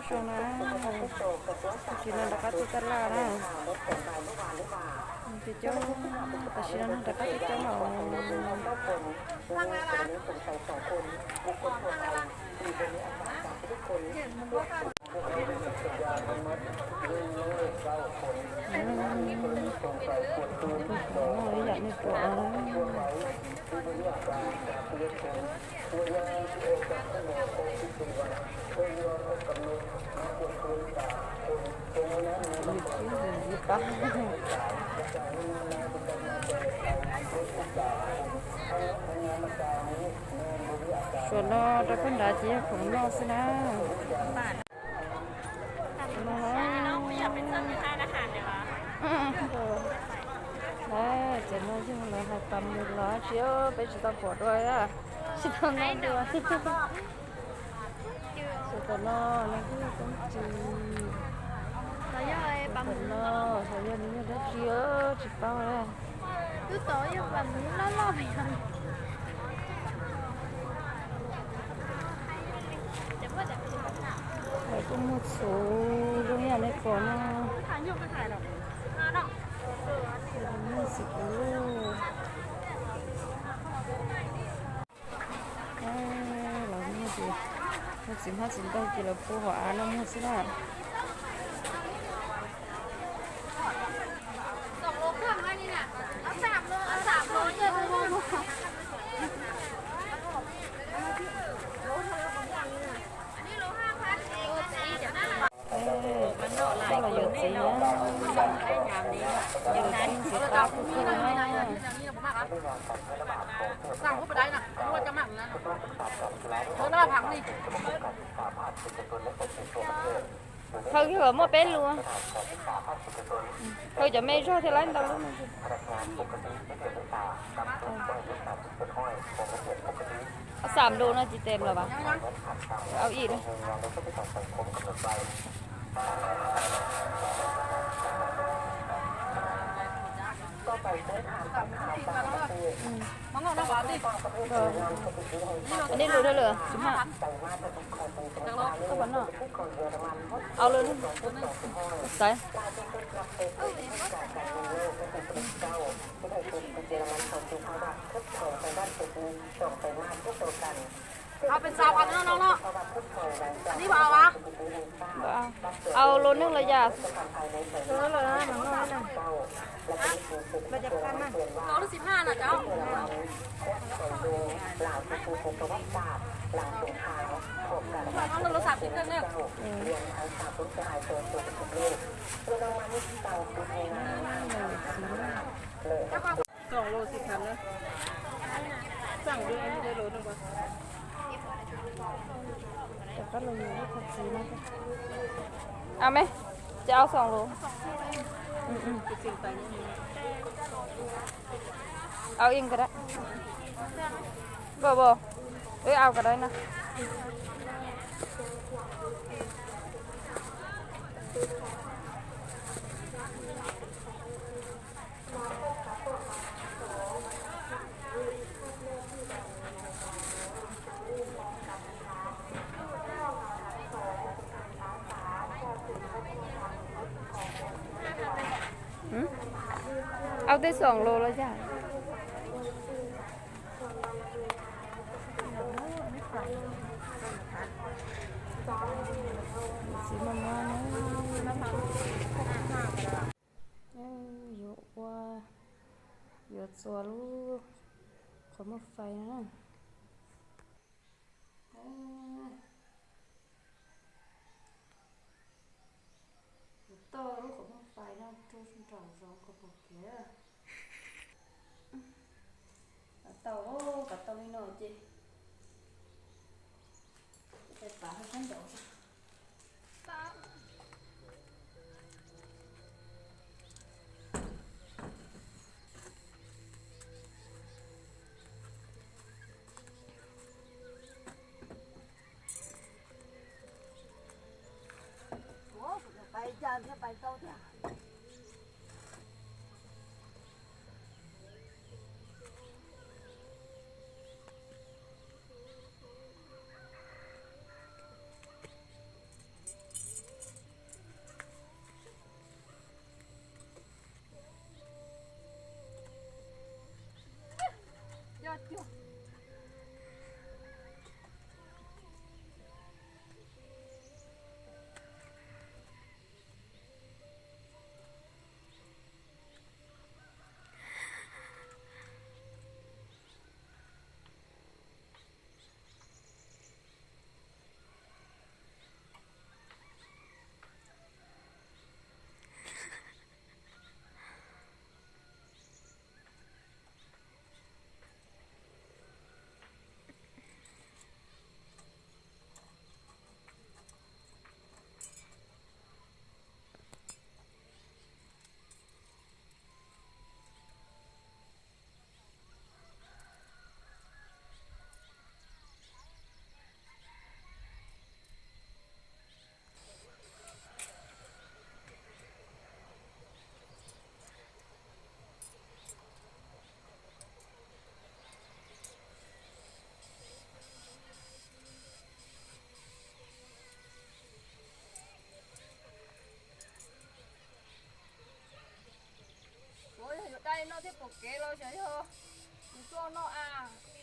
Zoo na, tam sim no rov qab tuaj taj laj na. Ces coob, tam sim no rov qab tuaj coob los. Suav no rau phab nrad ces yog khoom noj xwb na. Cov no yog lawv hais pam mus los tsis, peb tsis tau pom dua, tsis tau noj dua. Tam no nws kuj yog peb tis, tam no xyov yog nws yog dab tsi tsis paub. Lawv kuj muag txhuv zoo yam nej pom no. Muag txhuv. Los muag ces, muag txiv hmab txiv ntoo ces lawv pub hauv av no muag xwb na. Los yuav txiv na, yuav txiv ntxim qab kawg kawg na. Hawj yog muaj peb lub, hawj cov me zog thiaj laib ntau lub. Xam lus no tsis tes los vas, au ib lub. Ib lus dua lwm tsis muaj. Koj pom no, au lwm, xaiv. Au lus neeg los yam. Au me, ces au xoom lus. Au ib ko dab. Bo bo, wb au ko dab no. Au tej xoom lus los yog. Txiv mos mos na. Yuav ua, yuav txua lub qhov muag fais na. Yuav tau lub qhov muag fais no rau nraum zoov kom pom kev. Kom tau, kom tau li no ces, ces pav sab nraud. Thiab pom kev los xyov yog tus tuaj no as.